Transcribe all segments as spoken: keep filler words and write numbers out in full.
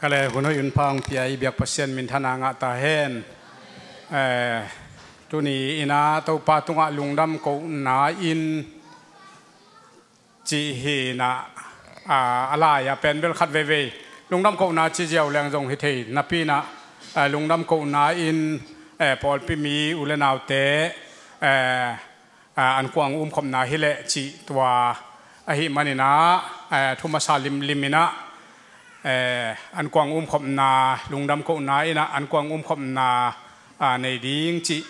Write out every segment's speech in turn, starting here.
Ka le hun hoih hun pha hong pia i biak Pasian minthanna ngah ta hen. Eh, tuni in ah Topa tungah lungdam kohna in cih hi in ah, ah, a lai a pen bel khat veivei lungdam kohna ci ziau leng zong hi thei napi in ah, eh, lungdam kohna in, eh, pawlpi mi u le naute, eh, ah, ankuang umkhopna hi leh cih tua ahih manin ah, eh, thu masa limlim in ah, eh, ankuang umkhopna, lungdam kohna in ah ankuang umkhopna, ah, nei ding cih,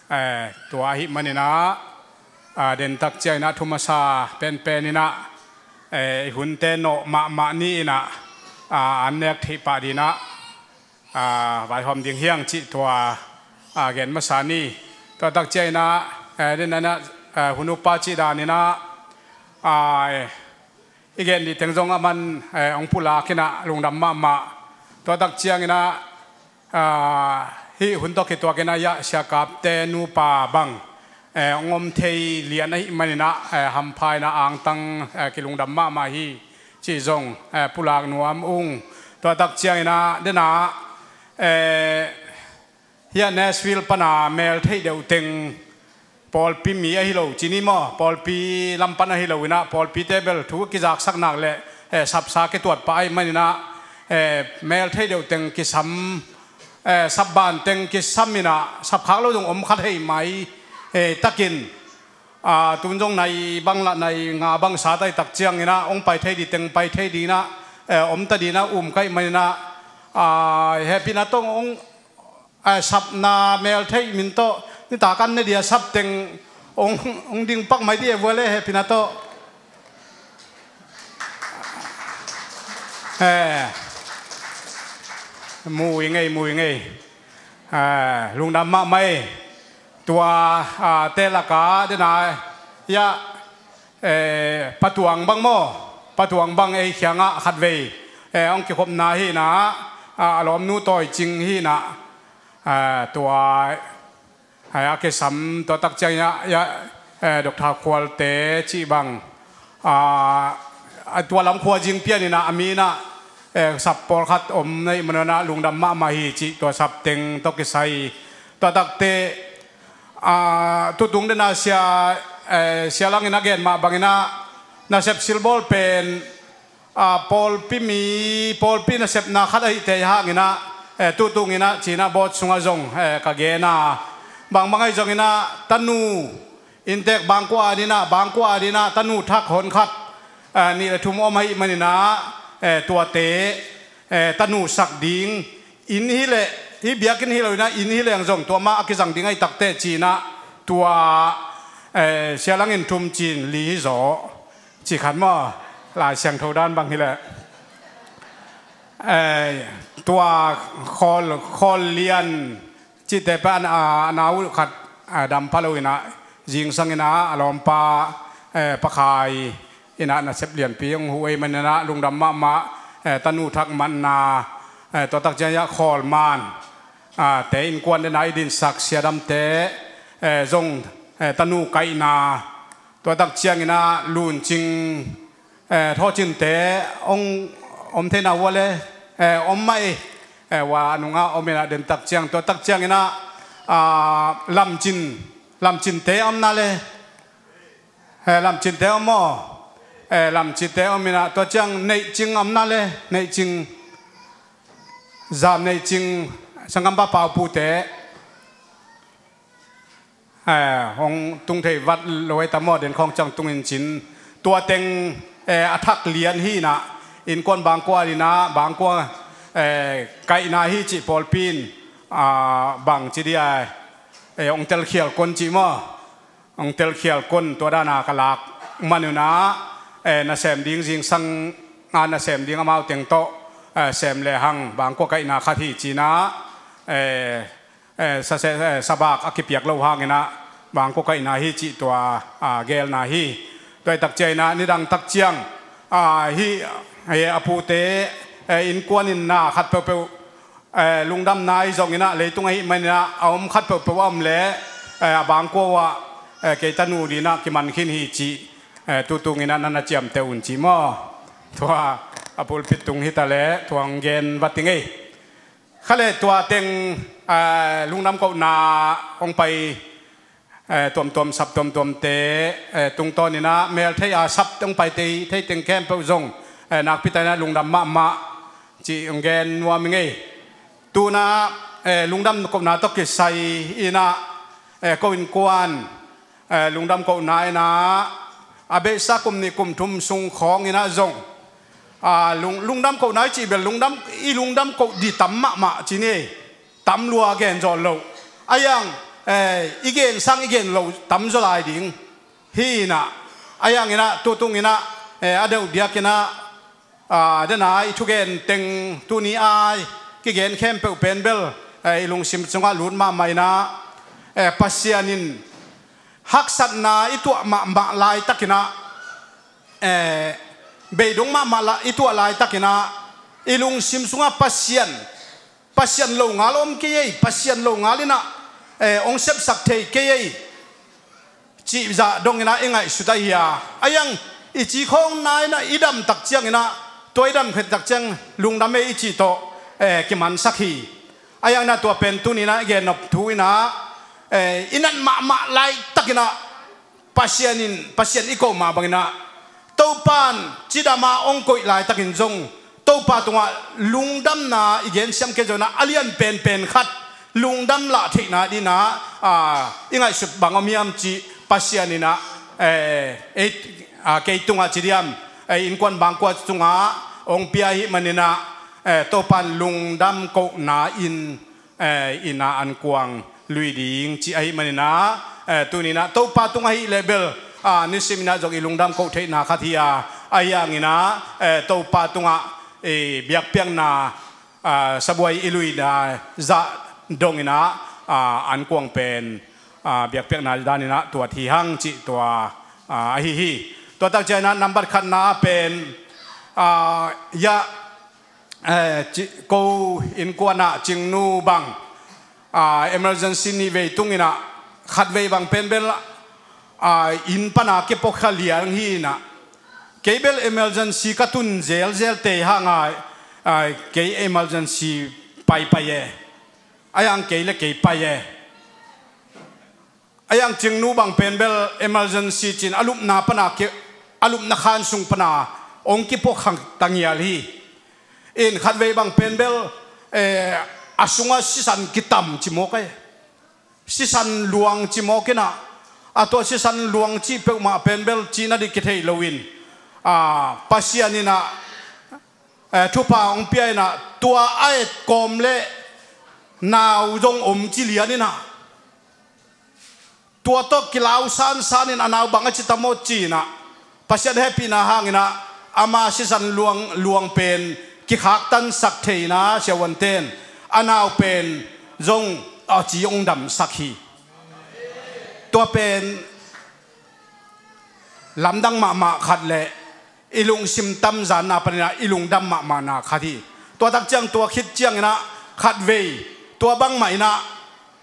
eh, tua ahih manin ah, ah, dentak ciangin ah thu masa penpen in ah, eh, i hunte nawh mahmah ni in ah, ah, an nek theih pah ding in ah, ah, vaihawm ding hi hang cih tua, ah, gen masa ni. Tua tak ciangin ah, eh, den in ah, eh, hun upa cih dan in ah, ah, i gen ding teng zong a man, eh, hong pulak in ah lungdam mahmah. Tua tak ciangin ah, ah, hih hun tawh kituak in ah, ya, siakapte nupa bang, eh, hong om thei lian ahih manin ah, eh, hampha in ah angtang, eh, kilungdam mahmah hi cih zong, eh, pulak nuam ung. Tua tak ciangin ah, den ah, eh, hiah Nashville pan a mel theih deuh teng pawlpi mi ahi lo ci ni maw, pawlpi lam pan ahi lo in ah, pawlpite bel thu kizaksak nak leh, eh, sapsa kituat pah ahih manin ah, eh, mel theih deuh teng kisam, eh, sap ban teng kisam in ah, sap khak lo zong om kha thei mai, eh, takin, ah, tun zong nai bang lah nai nga bang sa ta hi tak ciangin ah, hong pai thei ding teng pai thei ding in ah, eh, om ta ding in ah, um ka hih manin ah, ah, hehpihna tawh hong, ah, sapna mel theih min tawh nitak an ne ding a sap teng hong, hong ding pak mai ding e, vua le, hehpihna tawh. Eh, mu ing ei, mu ing ei. Eh, lungdam mahmah ei. Tua, ah, te lak ah den ah, ya, eh, Pa Tuang bang maw, Pa Tuang bang ei kiangah khatvei, eh, hong kikhopna hi in ah, ah, a lawmnu Tawi Cing hi in ah, ah, tua, eh, a kisam, tua tak ciangin ah, ya, eh, Doctor Khualte cih bang, ah, a tua lam khua zing pian in ah, a mi in ah, eh, sap pawlkhat om na hih manin ah lungdam mahmah hi cih tua sap teng tawh kisai. Tua takte, ah, tutung den ah sia, eh, sia Lang in a gen mah bangin ah, nasep silbawl pen, ah, pawlpi mi, pawlpi nasepna khat ahih tei hangin ah, eh, tutung in ah ci-in ah board sungah zong, eh, ka gen a, bangbang ahi zongin ah tanu inntek bangkua adingin ah, bangkua adingin ah tanu thak honkhat, eh, nih le thum om ahih manin ah, eh, tuate, eh, tanu sak ding, inn hi leh, hih biakinn hi lo in ah, inn hi leng zong tua mah a kizang ding ahih takteh ci-in ah, tua, eh, sia Lang in thum ci-in li hi zaw, ci khat maw, Lai Siangtho dan bang hi leh. Eh, tua Khawl, Khawl Lian cihte pen a, a nau khat, eh, dam pha lo in ah, zingsang in ah, a lawmpa, eh, Pa Khai in ah nasep lianpi hong huh ahih manin ah lungdam mahmah, eh, tanu thak manna, eh, tua tak ciangin ah Khawl Man, ah, te innkuan den ah i dinsak sia damte, eh, zong, eh, tanu kaihna, tua tak ciangin ah Lun Cing, eh, Thaw Cinte hong om thei na vua le, eh, om mah ei, eh, vua a nungah om in ah den tak ciang, tua tak ciangin ah, ah, Lam Cin, Lam Cinte om na le, eh, Lam Cinte om maw? Eh, Lam Cinte om in ah, tua ciang Neih Cing om na le, Neih Cing, Zam Neih Cing, sanggampa Pau Pute, eh, hong tung thei vat lo ei ta maw, den khawng ciang tung in cin. Tua teng, eh, a thak lian hi in ah, innkuan bangkua adingin ah, bangkua, eh, kaihna hi cih pawlpi in, ah, bang ci ding a, eh, hong telkhial kon cih maw? Hong telkhial kon, tua dan a ka lak man un ah, eh, nasem ding zingsang a nasem ding amau teng tawh, eh, sem lehang bangkua kaihna khat hi ci-in ah, eh, eh, sa se, eh, sabak a kipiak lo hangin ah bangkua kaihna hi cih tua, ah, gelna hi. Tua ahih tak ciangin ah nidang tak ciang, ah, hih, eh, a pute, eh, innkuan in na khat peuhpeuh, eh, lungdamna ahi zongin ah, leitung ahih manin ah a om khat peuhpeuh a om leh, eh, a bangkua uh ah, eh, kei tanu dingin ah kiman khin hi cih, eh, tutung in ah na na ciamteh un ci maw? Tua, a pulpit tung hi ta leh tua hong gen vat ing ei. Kha leh tua teng, eh, lungdam kohna hong pai, eh, tuamtuam sap tuamtuamte, eh, tungtawn in ah mel thei a sap hong pai thei, thei teng khempeuh zong, eh, nakpi takin ah lungdam mahmah cih hong gen nuam ing ei. Tu-in ah, eh, lungdam kohna tawh kisai in ah, eh, ko innkuan, eh, lungdam kohna in ah, a beisa kum nih kum thum sung khawng in ah zong, ah, lung, lungdam kohna i cih bel lungdam, i lungdam koh ding tam mahmah ci ni ei. Tam lua gen zawh loh. A iang, eh, i gen sang i gen loh tam zaw lai ding hi in ah, a iang in ah tu tung in ah, eh, a deuh diak in ah, ah, den a i thugen teng tuni a i kigen khempeuh pen bel, eh, i lungsim sungah lut mahmah in ah, eh, Pasian in haksatna i tuah mahmah laitak in ah, eh, beidong mahmah la-, i tuah laitak in ah, i lungsim sungah Pasian, Pasian lo ngal om kei ei, Pasian lo ngal in ah, eh, hong sepsak thei kei ei cih zah dong in ah i ngaihsut ahi a. A iang i ci khawng nai in ah i dam tak ciang in ah, tua i dam khit tak ciang lungdam ei i cih tawh, eh, kimansak hi. A iang in ah tua pen tuni in ah i gen nop thu in ah, eh, i nat mahmah laitak in ah Pasian in, Pasian i koh mah bang in ah, Topa in cidam a hong koih laitakin zong Topa tungah lungdamna i gensiam kei zongin ah, a lian penpen khat lungdam lah theihna dingin ah, ah, i ngaihsut bang om hiam cih Pasian in ah, eh, ei, ah, kei tungah ci diam, eh, innkuan bangkua tungah hong pia ahih manin ah, eh, Topa in lungdam kohna in, eh, in ah ankuang lui ding cih ahih manin ah, eh, tuni in ah Topa tung ahih leh bel, ah, nisim in ah zong i lungdam koh theihna khat hi a, ahi hangin ah, eh, Topa tungah, eh, biakpiakna, ah, sabuai i luina zah dong in ah, ah, ankuang pen, ah, biakpiakna dan in ah tuat hi hang cih tua, ah, ahi hi. Tua tak ciangin ah nambat khatna pen, ah, ya, eh, ci-, ko innkuan ah Cingnu bang, ah, emergency nih vei tung in ah, khat vei bang pen bel, ah, inn pan a kipuakhia liang hi in ah, kei bel emergency ka tun zelzel te hang a, ah, kei emergency paipai e. A iang kei le kei pai e. A iang Cingnu bang pen bel emergency ci-in a lupna pan a ki, a lupna khan sung pan a hong kipuakhia ta ngial hi. In khat vei bang pen bel, eh, a sungah sisan kitam ci mawk e. Sisan luang ci mawk in ah, a tua sisan luang cih peuhmah pen bel cihna ding kithei lo in, ah, Pasian in ah, eh, thupha hong pia in ah, tua a et kawm le nau zong om ci lian in ah, tua tawh kilau sansan in a nau bang a ci ta maw ci in ah, Pasian hehpihna hangin ah ama sisan luang, luang pen kikhaktansak thei in ah siavuante'n a nau pen zong a ci hong damsak hi. Tua pen lamdang mahmah khat le i lungsim tamzanna panin ah i lungdam mahmahna khat hi. Tua tak ciang tua khit ciangin ah khat vei tua bangmah in ah,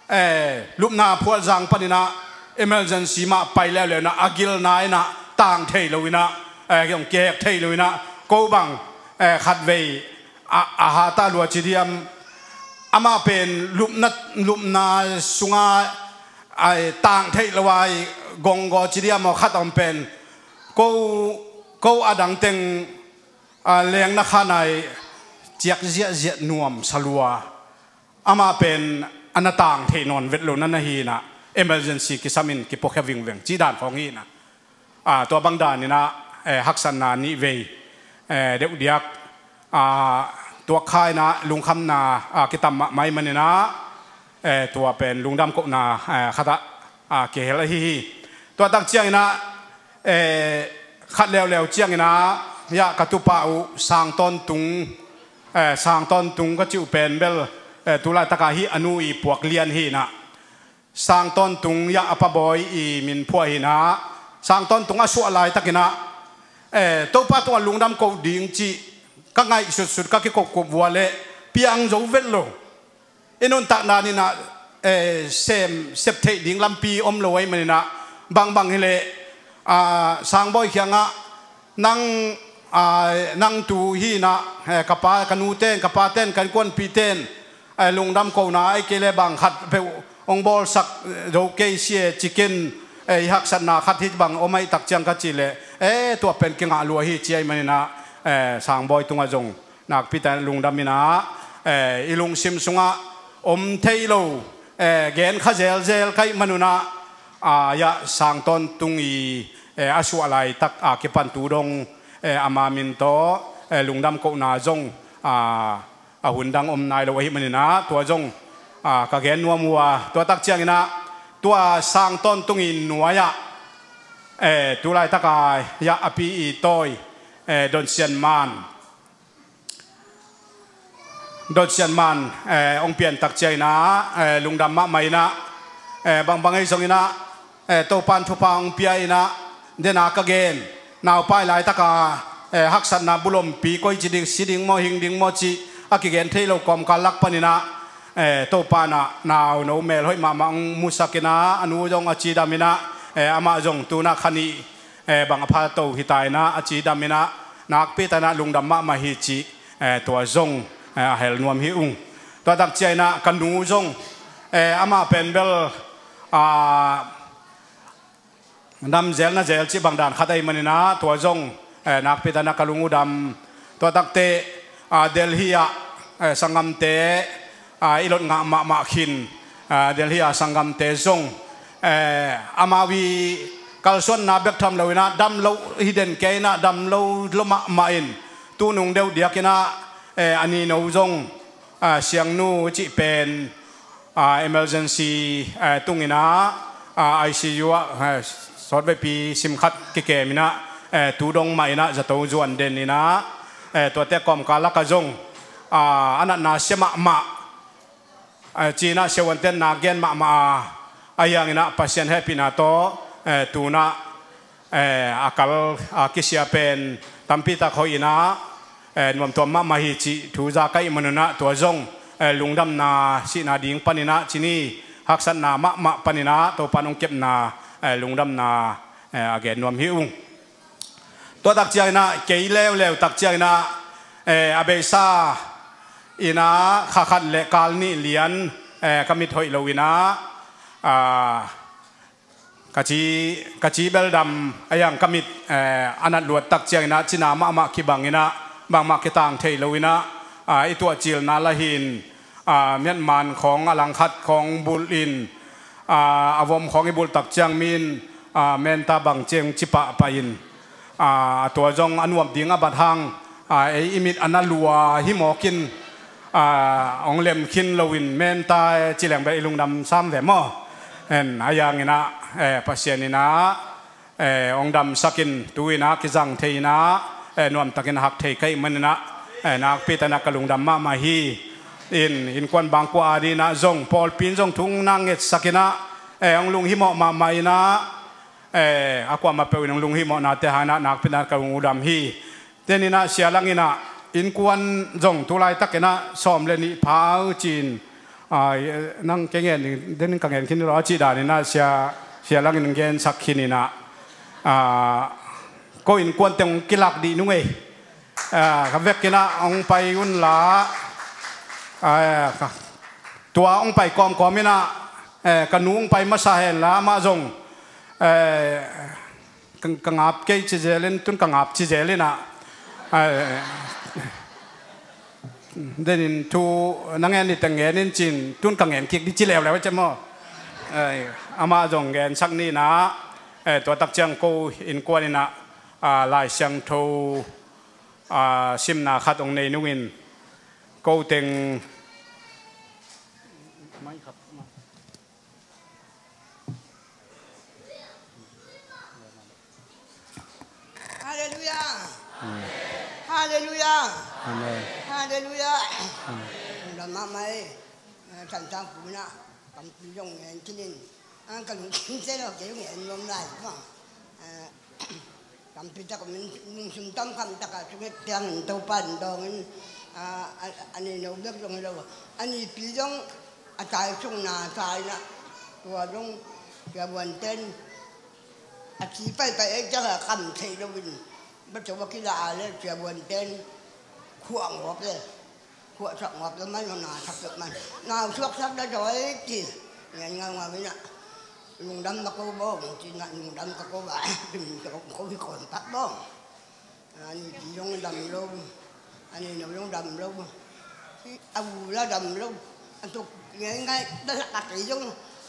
eh, lupna phualzang panin ah emergency mah pai leuleu in ah a gilna in ah tang thei lo in ah, eh, kihek thei lo in ah ko bang, eh, khat vei a, a hata lua ci diam, amah pen lupna, lupna sunga ai tang theih lo ai gonggaw ci diam aw khat om pen ko, ko a dang teng, a, lengna khan ai ciak ziahziah nuam salua. Amah pen a na tang theih nawn vet lo na na hi in ah emergency kisam in kipuakhia vingveng ci dan khawng hi in ah. Ah, tua bang dan in ah, eh, haksatna nih vei, eh, deuh diak, ah, tuak kha in ah lungkhamna, ah, kitam mahmah ahih manin ah, eh, tua pen lungdam kohna, eh, khat ah, ah, kihel ahi hi. Tua tak ciangin ah, eh, khat leuleu ciangin ah, ya ka tupa uh Sang Tawntung, eh, Sang Tawntung ka cih uh pen bel, eh, tu laitak ah hih a nu i puak lian hi in ah. Sang Tawntung ya a pa bawi i min phuah hi in ah, Sang Tawntung a suah laitakin ah, eh, Topa tungah lungdam koh ding cih ka ngaihsutsut ka kikopkop uh a leh piang zo vet lo. I nuntak dan in ah, eh, sem, sep theih ding lampi om lo ahih manin ah bangbang hi leh, ah, Sang bawi kiangah nang nang tu hi inah, eh, ka pa, ka nu ten, ka pa ten, ka innkuanpih ten, eh, lungdam kohna ahih kei leh bang khat peuh hong bawlsak zo kei si e ci-in, eh, i haksatna khat hih bang om ahih tak ciang ka cih leh, eh, tua pen kingah lua hi ci ahih man inah, eh, Sangbawi tungah zong nakpi takin lungdam inah, eh, i lungsim sungah om thei lo, eh, gen kha zelzel ka hih man un ah, ah, ya Sang Tawntung i, eh, a suah laitak a kipan tu dong, eh, ama min tawh, eh, lungdam kohna zong, ah, a hun dang om nai lo ahih man inah tua zong, ah, ka gen nuam uh a, tua tak ciang inah tua Sang Tawntung i nuai-ah, eh, tu laitak a ya a pi i tawi, eh, Don Sian Man, Don Sian Man, eh, hong pian tak ciang inah, eh, lungdam mahmah inah, eh, bangbang ahi zong inah, eh, Topa'n thupha hong pia inah, den a ka gen, naupai laitak a, eh, haksatna bulompi koi ci ding, si ding maw, hing ding maw cih a kigen thei lo kawmkal lak pan inah, eh, Topa'n ah nau no mel hoih mahmah hong musak inah, a nu zong a cidam inah, eh, amah zong tu-in ah kha nih, eh, bang a pha to hi ta inah, a cidam inah, nakpi takin ah lungdam mahmah hi cih, eh, tua zong, eh, a hel nuam hi ung. Tua tak ciang inah ka nu zong, eh, amah pen bel, ah, nam zel na zel cih bang dan khat ahih man inah tua zong, eh, nakpi takin ah ka lung uh dam. Tua tak teh, ah, Delhi ah, eh, sanggamte, ah, i lot ngah mahmah khin, ah, Delhi a sanggamte zong, eh, amau i kalsuanna bek tham lo inah dam lo hi den kei inah dam lo lua mahmah in tu nung deuh diak inah, eh, a nino zong, ah, Siangnu cih pen, ah, emergency, eh, tung inah, ah, I C U ah, eh, sawtveipi sim khat kikem inah, eh, tu dong mah inah zato zuan den inah, eh, tuate kawmkal lakah zong, ah, a natna sia mahmah, ah, ci inah siavuante'n na gen mahmah a, ahi hang inah Pasian hehpihna tawh, eh, tu-in ah, eh, a kal, a kisia pen tampi tak hoih inah, eh, nuamtuam mahmah hi cih thu za ka hih man un ah tua zong, eh, lungdamna sihna ding pan inah ci ni, haksatna mahmah pan inah Topa'n hong kepna, eh, lungdamna, eh, a gen nuam hi ung. Tua tak ciang inah kei leuleu tak ciang inah, eh, a beisa inah kha khat le kal nih lian, eh, ka mit hoih lo inah, ah, ka ci, ka ci beldam ahi hang ka mit, eh, a nat luat tak ciang inah cina mahmah kibang inah bangmah kitang thei lo inah, ah, i tuahcilna la hi in, ah, miatman khawng a langkhat khawng bulh in, ah, a vom khawng i bulh tak ciang mi in, ah, menta bang ciang ci pahpah in, ah, tua zong a nuam ding a bat hang, ah, ei i mit a na lua hi mawk in, ah, hong lem khin lo in menta ci leng bel i lungdam sam ve maw? En, ahi hang inah, eh, Pasian inah, eh, hong damsak in tu inah kizang thei inah, eh, nuamtakin a hak thei ka hih man inah, eh, nakpi takin ah ka lungdam mahmah hi. In, innkuan bangkua a ding inah zong pawlpi in zong thu hong na ngetsak inah, eh, hong lunghimawh mahmah inah, eh, a kuamah peuh in hong lunghimawhnate hang inah nakpi takin ah ka lung uh dam hi. Den inah sia Lang inah innkuan zong tu laitak inah sawm le nih pha uh ci-in, ah, nang kei ngen ding, den in ka ngen khin lo a cih dan inah sia, sia Lang in gensak khin inah, ah, ko innkuan teng hong kilak dih nung ei. Ah, ka vek inah hong pai un la, ah, ka, tua hong pai kawmkawm inah, eh, ka nu hong pai masa hen la amah zong, eh, ka, ka ngap kei ci zel in, tun ka ngap ci zel inah, eh, den in thu na ngen ni teng ngen in ci-in tun ka ngen kik ding ci leuleu a ci maw? Eh, amah zong gensak ni inah, eh, tua tak ciang ko innkuan inah, ah, Lai Siangtho, ah, simna khat hong nei nung in ko teng Halleluia. Halleluia. Amen. Halleluia. Amen. Lungdam mahmah ei. Eh, Thanthang Pu inah tampi zong ngen khin in, ah, ka lungkim se lo kei ngen nuam lai maw? Eh, tampi tak min, min sum tam kham tak a sungit piang in Topa in dawng in, ah, a, a nino bek zong hi lo. A nipi zong a tai sungna sa inah tua zong siavuante'n a ci paipai ei ciang a kam thei lo in, Batu a kila a le cia buan ten khuah ngawp le khuah sak ngawp le man na sak le man nau suak sak da dawi ti ngen ngau ngau ina lungdam na ko bawng ti na lungdam ka ko ba ko hi kon tak bawng. Ani ti zong dam lo. Ani no zong dam lo. A u la dam lo. A tuk ngeingai da lak a kei zong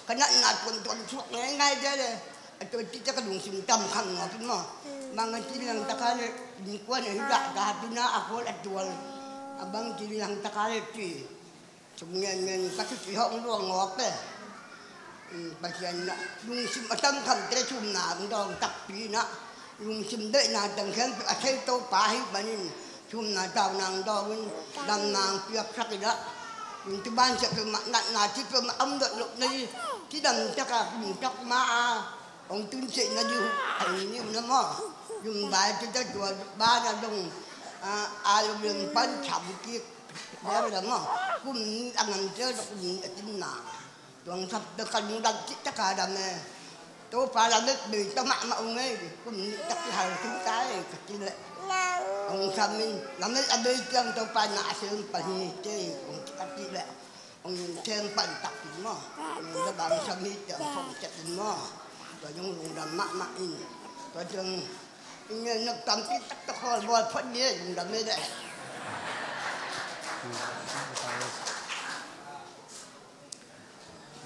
ka natna tuantuan suak ngeingai de le. A tua ti ta ka lungsim tam khang ngawk in maw. Bang a ti lang taka le innkuan a hi dah ta tu na a khual a tual. A bang ti lang taka le ti. Sum ngen ngen ka thupi hong luang ngawk e. Pasian na lungsim a tamkhamte thumna ang dawng takpi na lungsim deihna teng khempeuh a thei Topa hi manin thumna tauna ang dawngin damna ang piaksak inah. Tuban siah peuhmah natna ci peuhmah a om dot loh na hi. Ci dam taka kum tak ma a hong tun seihna ding uh a hi ni uh na maw. Zumbai ci ta tua bana dong a lo lem pan tham kik. Kum a ngamte kum a tinna tuang sap te ka lungdam cih taka dam e. Topa lamet bei ta mahmah ung ei. Kum nih tak kihal tung ta ei ka ci leh hong sam in lamet a bei ciang Topa na a sem pahni te hong ci ka cih leh hong sem pan tak in maw. Hong da bang sam hi ciang hong ciat in maw. Tua zong lungdam mahmah in tua zong ingen nak tampi tak ta khawl bawl phot ni ei lungdam ei leh.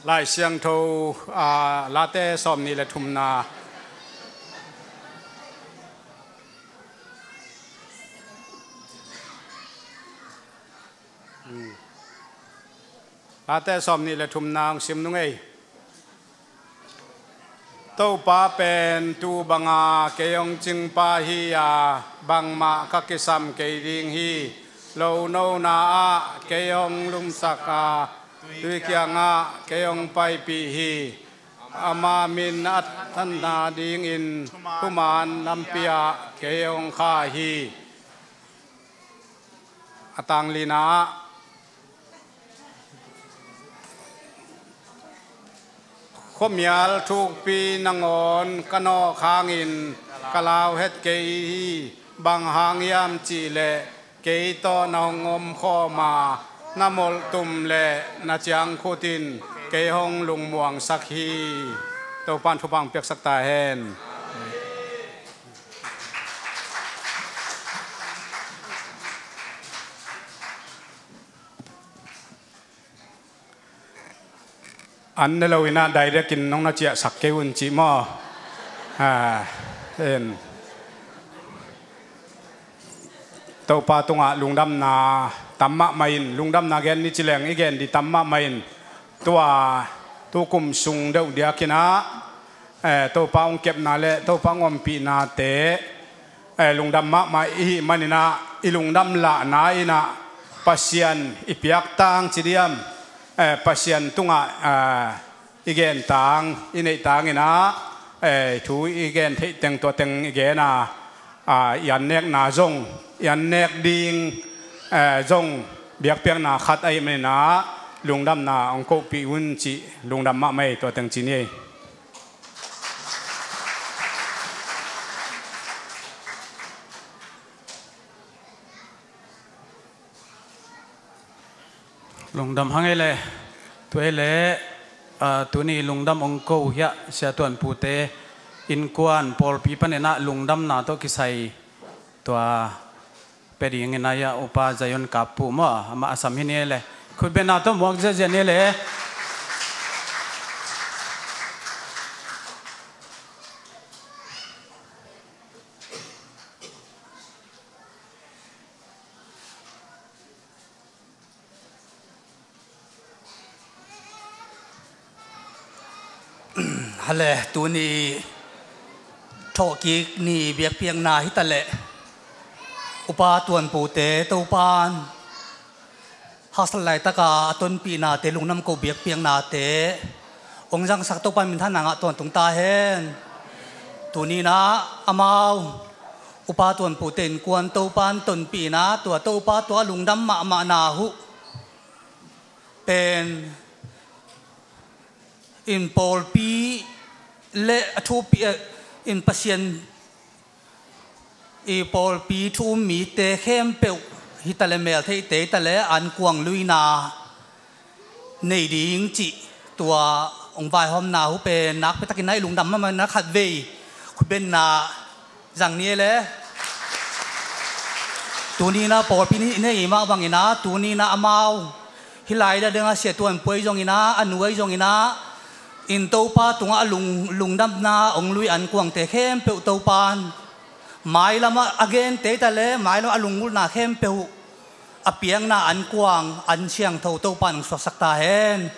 Lai Siangtho a Late sawm nih le thumna. Late sawm nih le thumna hong sim nung ei. Topa pen tu banga kei hong cingpa hi a bangmah ka kisam kei ding hi. Lo nona ah kei hong lumsak a tui kiangah kei hong paipih hi. Ama min a thanna dingin thuman lampi ah kei hong kha hi. A tanglina ah khuamial thukpi nangawn ka nawk hangin ka lau het kei hi. Bang hang hiam cihleh kei tawh na hong omkhawm a na molhtum le na ciangkhut in kei hong lungmuangsak hi. Topan thupha hong piaksak ta hen. An ne lo inah direct in nong na ciahsak kei un cih maw? Ha, en. Topa tungah lungdamna tam mahmah in lungdamna gen ni cileng i gen di tam mahmah in tua tukum sung deuh diakinah eh, Topa hong kepna le Topa hong ompihnate eh, lungdam mahmah i hih maninah i lungdam lahna inah Pasian i piaktang ci diam eh, Pasian tungah eh, i gentang i neihtang inah eh, thu i gen theih teng tua teng i gen a ah, i annekna zong i annek ding eh, zong biakpiakna khat ahih maninah lungdamna hong kohpih un cih lungdam mahmah ei tua teng ci ni ei. Lungdam hang ei le tua ei le ah, tuni lungdam hong ko hiah siatuanpute innkuan pawlpi paninah lungdamna tawh kisai tua pia dingin a hiah upa Zion Kappu maw amah a sam hi ni ei le khutbetna tawh muak ziazia ni ei le. Hale tuni thawhkik ni biakpiakna hitaleh upa tuanpute Topan haksat laitaka a tonpihnate lungdam ko biakpiaknate hong zangsak Topan minthanna ngah tawntung ta hen. Tuninah amau upa tuanpute innkuan Topan tonpihna tua Topa tua lungdam mahmahna huh pen in pawlpi le a thupi in Pasian I pawlpi thu um mite khempeuh hi ta le, mel theihte hi ta le, an kuang luina nei ding cih tua hong vaihawmna uh pen nakpi takin a i lungdam mahmah in a, khatvei khutbenna zang ni e le. Tuni in a pawlpi nih nei mah bangin a, tuni in a amau hih lai-ah ding a Sia Tuan Pu ahi zongin a, a nu ahi zongin a, in Topa tungah a lung, lungdamna hong lui an kuangte khempeuh Topa'n mailamah a gente hi ta le, mailamah a lunggulhna khempeuh a piakna an kuang, an siangtho Topa'n hong suaksak ta hen.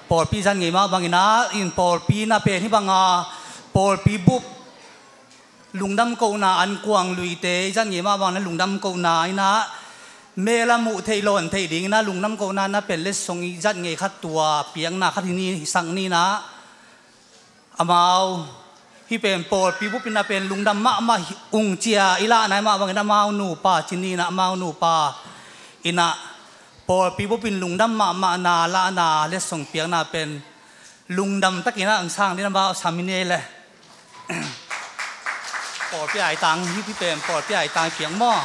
Pawlpi zat ngei mah bangin a, in pawlpi na pen hih banga pawlpi bup lungdam kohna an kuang luite i zat ngei mah bangin a, lungdam kohna in a, mel a muh theih lo an theih dingin a, lungdam kohna na pen letsong i zat ngei khat tua piakna khat hi ni, hi sak ni in a, amau hih pen pawlpi bup in a pen lungdam mahmah hi ung ci-a i lahna hi mah bangin amau nupa ci ni in a, amau nupa in a pawlpi bup in lungdam mahmahna lahna letsong piakna pen lungdam takin a hong sang ding amau sam hi ni e le. Pawlpi aitang hi, hih pen pawlpi aitang piak maw?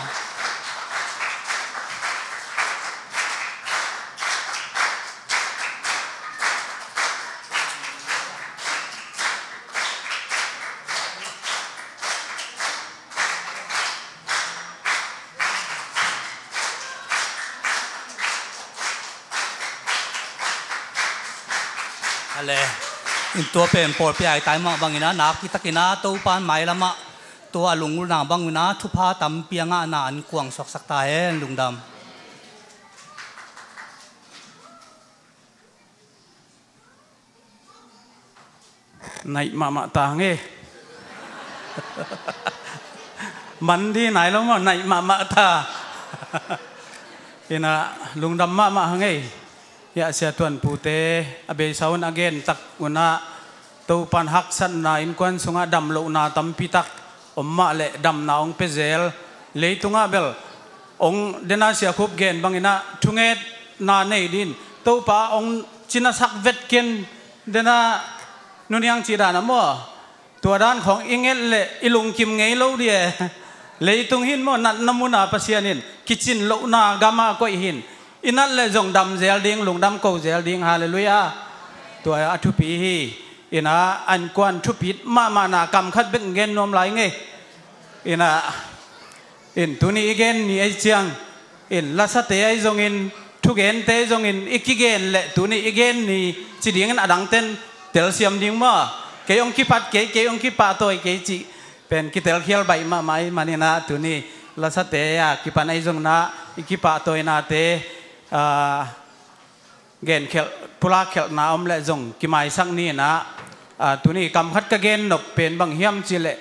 A le, in tua pen pawlpi aitang mah bangin a, nakpi takin a Topa'n mailamah tua a lunggulhna bangin a thupha tampi a ngahna an kuang suaksak ta hen. Lungdam. Naih mahmah ta hang e. Man ding nai lo maw, naih mahmah ta. In a, lungdam mahmah hang e. Hiah Sia Tuan Pute a beisa un a gen tak un a, Topa'n haksatna innkuan sungah damlohna tampi tak om mah leh damna hong pia zel. Leitungah bel hong, den a Sia Khup gen bangin a, thungetna nei ding, Topa hong cina sak vet ken, den a Nu Niang cih dan a maw? Tua dan khawng i nget leh i lungkim ngei lo ding e. Leitung hin maw, natna mun a Pasian in kicin lohna gam ah koih hi in, i nat leh zong dam zel ding, lungdam ko zel ding. Halleluiah. Tua a thupi hi. In a, innkuan thupit mahmahna kam khat bek gen nuam lai ing e. In a, in tuni i gen ni ahih ciang, in lasate ahi zongin, thugente ahi zongin, i kigen leh tuni i gen ni ci dingin a dangte'n telsiam ding maw? Kei hong kipat kei, kei hong kipahtawi kei cih pen kitelkhial baih mahmah ahih manin a, tuni lasate a kipan ahi zongin a, i kipahtawinate, ah, genkhelh, pulakkhelhna om leh zong kimaisak ni in a, ah, tuni kam khat ka gen nop pen bang hiam cih leh,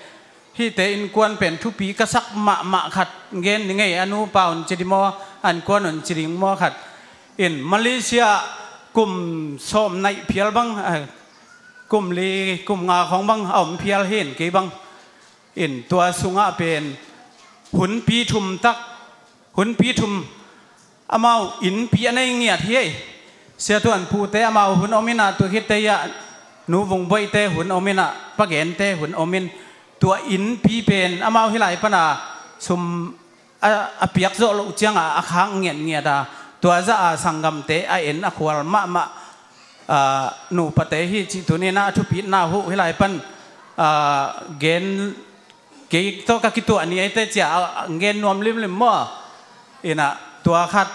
hihte innkuan pen thupi ka sak mahmah khat gen ni ngei. A nupa un ci ding maw, a innkuan un ci ding maw khat. In Malaysia kum sawm naih phial bang, ah, kum li, kum nga khawng bang a om phial hi in, kei bang. In tua sungah pen hunpi thum tak, hunpi thum amau innpi a nei ngiat hi ei. Sia Tuan Pute amau hun om in a, tua khit teh a Nu Vung Boihte hun om in a, Pa Gente hun om in, tua innpi pen amau hih lai pan a sum a, a piak zawh loh ciang a, a khak ngiatngiat a, tua zah a sanggamte a en a khual mahmah, ah, nupate hi cih tuni in a, a thupitna uh hih lai pan, ah, gen, kei tawh ka kituah ni ei teh ci-a, a, a gen nuam limlim maw? In a, tua khat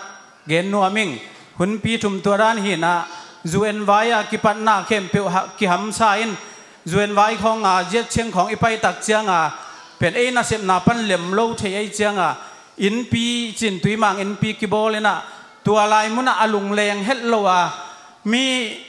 gen nuam ing. Hunpi thum tua dan hi in a, U N vai a kipatna khempeuh ha, kihamsa in, U N vai khawng a, ziat ciang khawng i pai tak ciang a, pen ei nasepna pan lem lo thei ahih ciang a, innpi cin, Tuimang innpi kibawl in a, tua lai mun ah a lungleng het lo a, mi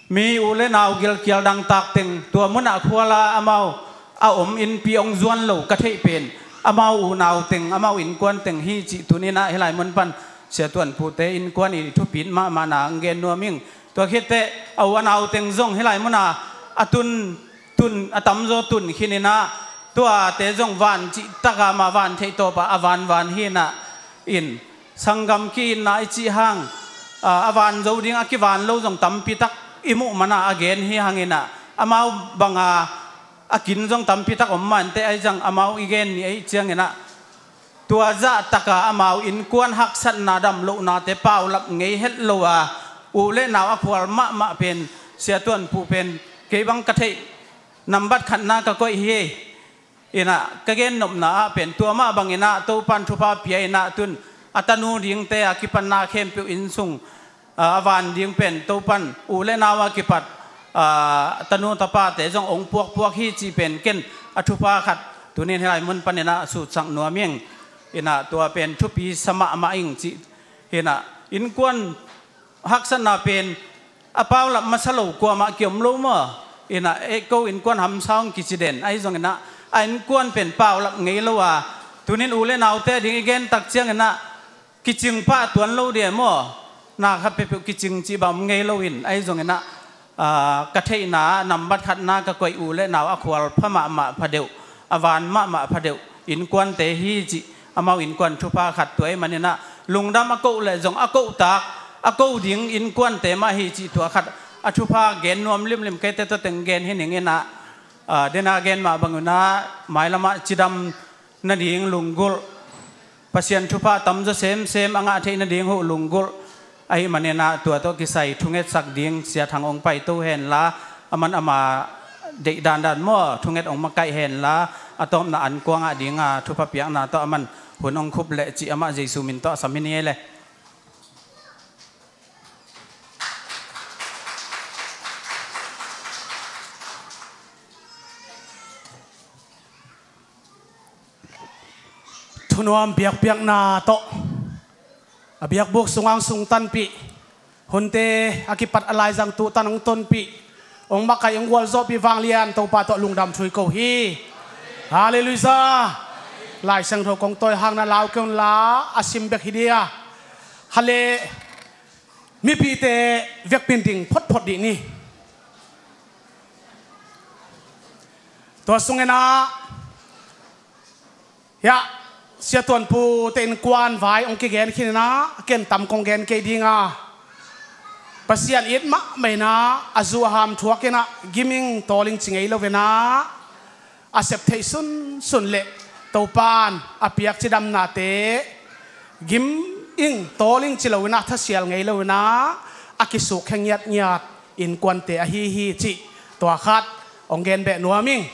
mi u le nau gilkial dangtak teng tua mun ah khual a amau a om innpi hong zuan lo ka theih pen, amau unau teng, amau innkuan teng hi cih tuni in a, hih lai mun pan Sia Tuan Pute innkuan i thupit mahmahna hong gen nuam ing. Tua khit teh a u a nau teng zong hih lai mun a a tun, tun, a tamzaw tun khin in a, tuate zong van cih tak a, mah van theih tawp a, a vanvan hi in a, in sanggam ki-itna i cih hang, a, a van zo ding a kivan lo zong tampi tak i muh man a, a gen hi hang in a, amau bang a a kin zong tampi tak om mah inteh, ahi zong amau i gen ni ahih ciangin ah, tua zahtaka amau innkuan haksatna damlohnate paulap ngei het lo a, u le nau a khual mahmah pen, Sia Tuan Pu pen, kei bang ka theih nambat khatna ka koih hi. Inah ka gennopna ah pen tua mah banginah Topan thupha pia inah tun a tanu dingte a kipatna khempeuh innsung, a, a van ding pen Topan u le nau a kipat, a, tanu tapate zong ong puakpuak hi cih pen ken a thupha khat tunin hih lai mun paninah sutsak nuam ing. Inah tua pen thupi sa mahmah ing cih. Inah innkuan haksatna pen a paulap masa lo kuamah kiom lo maw? Inah, eh, ko innkuan hamsa ong kici den ahi zonginah a innkuan pen paulap ngei lo a, tunin u le naute ding i gen tak cianginah kicing pah tuan lo dia maw? Na khat peuhpeuh kicing cih bang om ngei lo in ahi zonginah, ah, ka theihna nambat khatna ka koih u le nau a khual pha mahmah pha deuh, a van mahmah pha deuh innkuante hi cih, amau innkuan thupha khat tua ahih maninah lungdam a koh le zong a kohtak, a ko ding innkuante mah hi cih tua khat a thupha gen nuam limlim, keite tua teng gen hi ning inah, ah, dena gen mah banginah mailamah cidam nading lunggulh, Pasian thupha tamzaw semsem a ngah theih nading huh lunggulh ahih maninah tua tawh kisai thungetsak ding Sia Thang ong paito henla, aman ama deih dandan maw, thunget ong makaih henla, a tawpna an kuangah dinga thupha piakna tawh aman hun ong khup leh cih amah Jesu min tawh a sam hi ni ei le. Thunuam biakpiakna tawh a biakbuk sungang sungtanpih, hunte a kipat a laizang tuhtan hong tonpih, hong makaih hong gualzawhpih vanglian Topa tawh lungdam thu hi ko hi. Halleluiah. Lai Siangtho kong tawi hangna lau kei unla a sim bek hi dia. Hale mipite vekpin ding photphot dih ni. Tua sunginah hiah Sia Tuan Pu te innkuan vai hong kigen khin inah ken tam kong gen kei dinga, Pasian it mahmah inah a zu a ham thuak inah giming tawling ci ngei lo inah a sep theih sunsun le Topan a piak cidamnate giming tawling ci lo inah thasial ngei lo inah a kisuk khe ngiatngiat innkuante ahi hi cih tua khat hong gen beh nuam ing.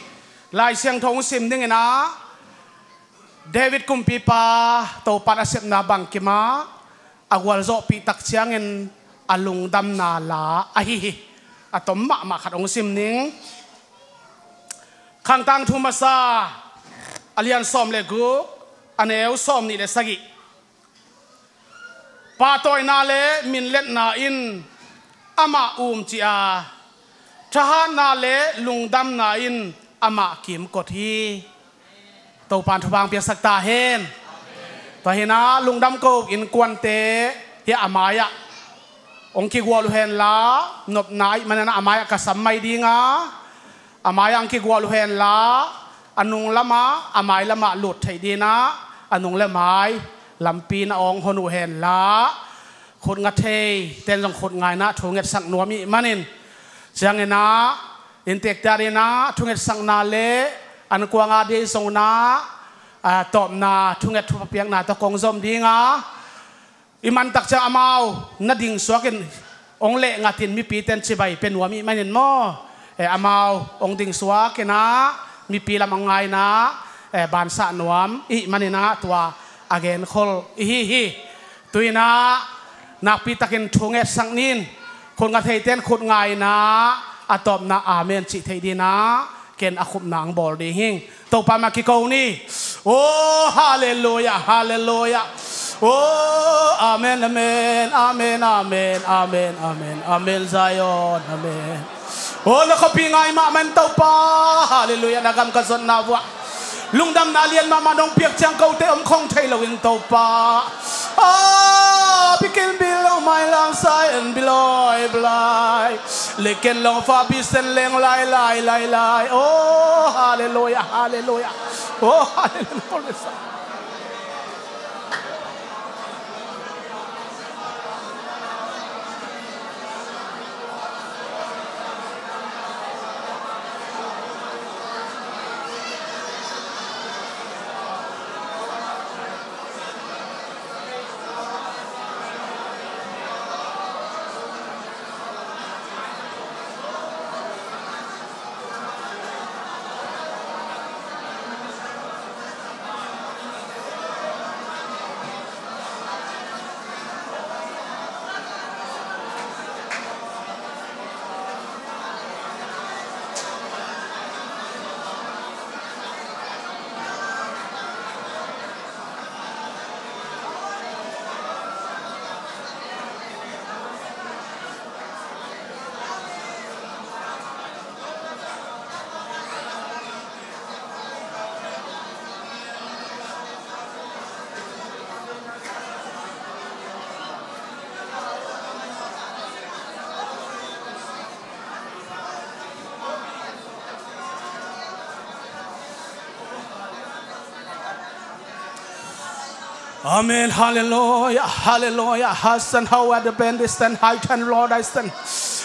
Lai Siangtho hong sim dinginah David kumpipa Topan a sepna bangkimah a gualzawhpih tak ciangin a lungdamna la ahi hi. A tom mahmah khat hong sim ning. Khangtang thu masa a lian sawm le guk, a neu sawm nih le sagih. Pahtawina le minletna in amah umci a, thahatna le lungdamna in amah kimkot hi. Topan thupha piaksak ta hen. Tua hinah lungdam ko innkuante hiah a mai-ah hong kigual uh henla, nopna ahih maninah a mai-ah ka sam mai dinga, a mai-ah hong kigual uh henla, a nung lamah a mai lamah lut theih dinah a nung le mai lampi na awng hon uh henla, khut nga thei ten zong khut ngaina thungetsak nuam ih manin, cianginah inntekte adinah thungetsakna le an kuanga dei zonginah, a, tawpna thunget thupha piakna tawh kong zom dinga, i mantak ciang amau na dingsuakin hong lehngatin mipite in cibai pia nuam ih manin maw? E, amau hong dingsuakinah mipi lam a ngaina, e, bansah nuam ih maninah tua a genkhol ihi hi. Tuinah nakpitakin thungetsak nin, khut nga theite in khut ngaina, a tawpna amen cih theih dinah ken a khupna ang bawl ding hing. Topa mah kiko ni. Oh, halleluiah, halleluiah. Oh, amen, amen, amen, amen, amen, amen, amen, Zion, amen. Oh, na khuapi ngai mahmah in Topa. Halleluiah, na gam ka zotna vuah lungdamna lian mahmah nong piak ciang kote om khong thei loin Topa. Ah, bikin bil lo mai lam sai en biloi blai. Leken long fa bi sen leng lai lai lai lai. Oh, halleluiah, halleluiah. Oh, halleluiah. Amen. Halleluia, halleluia. Hastan hau at the bendistan haitan lordaistan.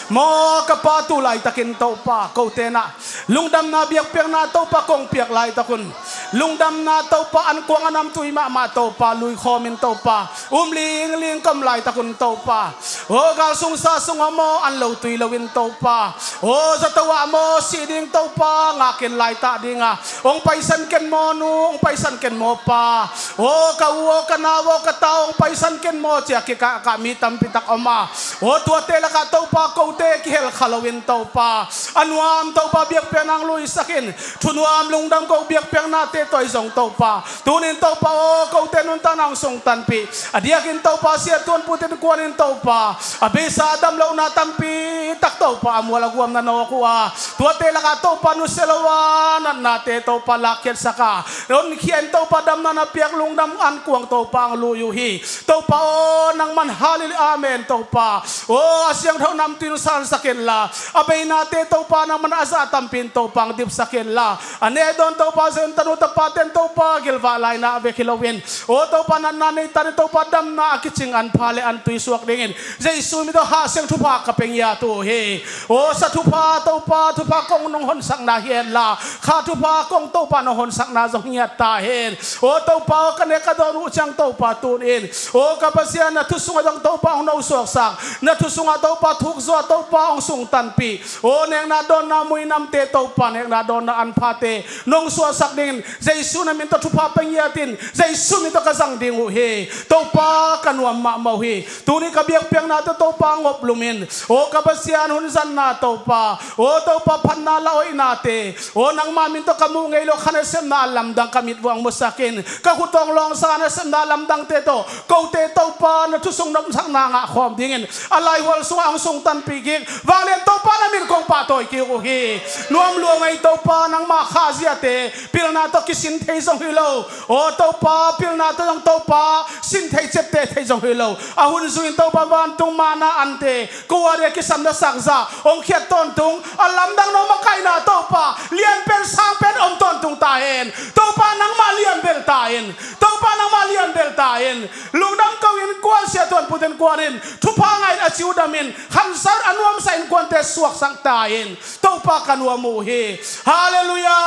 Maw ka Pa, tu laitakin Topa kote na lungdamna biakpiakna Topa kong piak laitakun, lungdamna Topa an kuang a namtui mahmah Topa luikhawmin Topa um lingling kom laitakun Topa, aw galsung sa sungah maw an lo tui loin Topa, aw zato ah maw sih ding Topa ngakin laitah dinga hong paisan ken maw nu, hong paisan ken maw pa, aw ka u aw ka nau aw ka ta aw hong paisan ken maw cia kikah kah mi tampitak om a, aw tuate lakah Topa kote kihel kha loin Topa a nuam Topa biakpiakna hong luisakin thunuam lungdam ko biakpiaknate tawh i zong Topa tunin Topa aw kote nuntakna hong sungtanpih a diakin Topa siatuan putin kuanin Topa a beisa a damlohna tampitak Topa a mual a guamna nawk uh a tuate lakah Topa nusia lo a natnate Topa lakkhiatsak a honkhia in Topa damna na piak lungdam an kuang Topa hong lui uh hi. Topa aw nangman halleluia amen Topa aw a siangtho namtui hong sansak inla a beinate Topa nangman a zah tampi in Topa hong dipsak inla a nehdawn Topa zeu in tanu tapate in Topa gilvah laina a vek hi loin aw Topa natna neitanin Topa damna a kicing an pha le an tui suak dingin Jesu min tawh hahsiang thupha ka pe ngiat uh hi. Aw sa thupha Topa thupha kong nong honsakna hi henla kha thupha kong Topa nong honsakna zong hi ngiat ta hen. Aw Topa aw ka nek ka dawn uh ciang Topa tunin aw ka Pasian na thu sungah zong Topa hong nosuaksak na thu sungah Topa thukzua Topa hong sungtanpih aw nekna dawnna muinamte Topa nekna dawnna an phate nong suahsak dingin Jesu na min tawh thupha pe ngiatin Jesu min tawh ka zang ding uh hi. Topa ka nuam mahmah uh hi. Tuni ka biakpiaknate Topa ngop lumin aw ka Pasian hun zanna Topa aw Topa phatna la oihnate aw nangma min tawh ka muh ngei lo kha nasepna a lamdang ka mit vuang musakin ka khut tawng lawngsa nasepna a lamdangte tawh kote Topa na thusung nopsakna ngah khawm dingin a laihual sungah hong sungtanpih kik vanglian Topa na min kong pahtawi kik uh hi. Nuam lua ngei Topa nangma khaziate pilna tawh kisin thei zong hi lo aw Topa pilna tawh zong Topa sin thei ciapteh thei zong hi lo a hun zuin Topa vantung mana ante ko a dia kisam na sakza hong khiat tawntung a lamdang no makaihna Topa lian pen sang pen om tawntung ta hen. Topa nangmah lian bel ta in Topa nangmah lian bel ta in lungdam ko in kuan siatuan puten kuan in thupha ngain a ciudamin khansa a nuamsa in kuante suaksak ta in Topa ka nuam uh hi. Halleluia.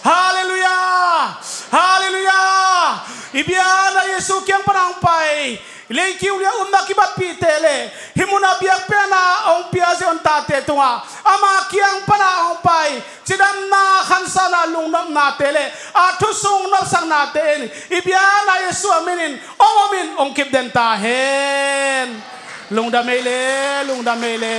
Halleluia. Halleluia. I biana Jesu kiang pana hong pai leikiu lia umna kibatpihte le hih muna biakpiakna hong pia zion tate tungah ama kiang pana hong pai cidamna khansana lungnopnate le a thusung nopsaknate in i biana Jesu a minin hong omin hong kipden ta hen. Lungdam ei le lungdam ei le.